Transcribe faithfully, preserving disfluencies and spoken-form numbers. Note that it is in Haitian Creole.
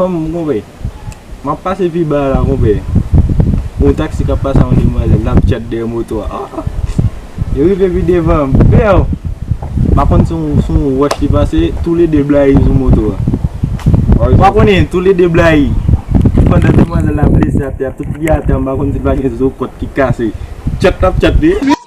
Fanm, konpè. M ap pase pi ba la, konpè. Yon taksi k ap pase a, yon demwazèl, l ap tchat dèyè moto a. Ah, ah. Yo rive pi devan, bèw. M pa konn si yon, si yon wòch li pase, toulede blayi sou moto a. Ou pa konnen, toulede blayi. Pandan demwazèl la blese atè a, tout li atè a, m pa konn si l pa gen zo kòt ki kase. Tchat l ap tchat li.